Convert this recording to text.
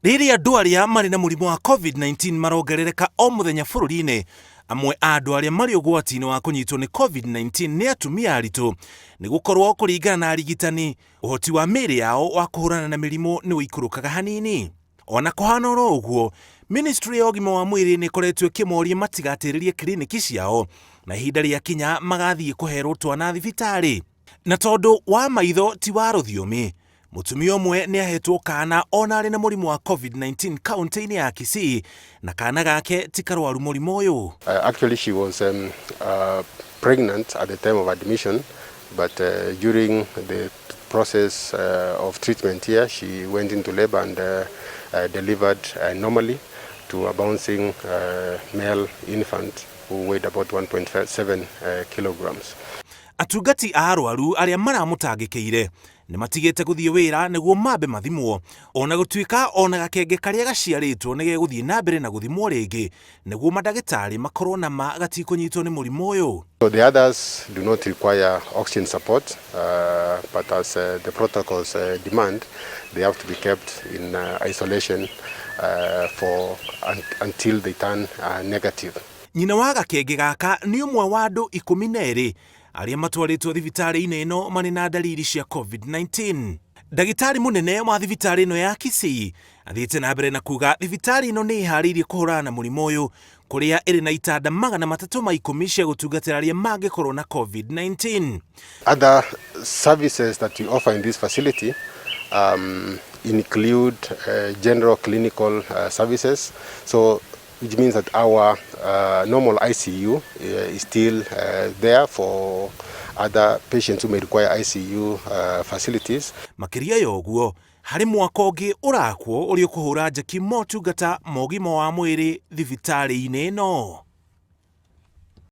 Rĩrĩa andũ arĩa marĩ na mũrimũ wa COVID-19 marongerereka o mũthenya bũrũri-inĩ, amwe a andũ arĩa marĩ ũgwati-inĩ wa kũnyitwo nĩ COVID-19 nĩ atumia aritũ, nĩ gũkorwo kũringana na arigitani, ũhoti wa mĩĩrĩ yao wa kũhũrana na mĩrimũ nĩ ũikũrũkaga hanini. Ona kũhana oro ũguo, ministry ya ũgima wa mwĩrĩ nĩ ĩkoretwo ĩkĩmoria matigatĩrĩrie kiriniki ciao, na ihinda rĩakinya magathiĩ kũherwo twana thibitarĩ. Na tondũ wa maitho ti wa rũthiomi, mũtumia ũmwe nĩ ahetwo kana ona arĩ na mũrimũ wa COVID-19 kaũntĩ-inĩ ya Kisii, na kana gake ti karwaru mũrimũ ũyũ. Actually, she was pregnant at the time of admission, but during the process of treatment here, she went into labor and delivered normally to a bouncing male infant who weighed about 1.7 kilograms. Atungati a arwaru arĩa maramũtangĩkĩire nĩ matigĩte gũthiĩ wĩra nĩguo mambe mathimwo, ona gũtuĩka ona gakenge karĩa gaciarĩtwo nĩ gegũthiĩ na mbere na gũthimwo rĩngĩ nĩguo mandagĩtarĩ makorwo na ma gatikũnyitwo nĩ mũrimũ ũyũ. So the others do not require oxygen support, but as the protocols demand, they have to be kept in isolation for until they turn negative. Nyina wa gakenge gaka nĩ ũmwe wa andũ 12 arĩa matwarĩtwo thibitarĩ-inĩ ĩno marĩ na ndariri cia COVID-19. Ndagĩtarĩ mũnene wa thibitarĩ ĩno ya Kisii athiĩte na mbere na kuga thibitarĩ ĩno nĩ ĩharĩirie kũhũrana na mũrimũ ũyũ, kũrĩa ĩrĩ na itanda 310 cia gũtungatĩra arĩa mangĩkorwo na COVID-19. Other services that we offer in this facility include general clinical services, so which means that our normal ICU is still there for other patients who may require ICU facilities. Makĩria ya ũguo, harĩ mwaka ũngĩ ũrakwo ũrĩa ũkũhũra njeki motungata ma ũgima wa mwĩrĩ thibitarĩ-inĩ ĩno.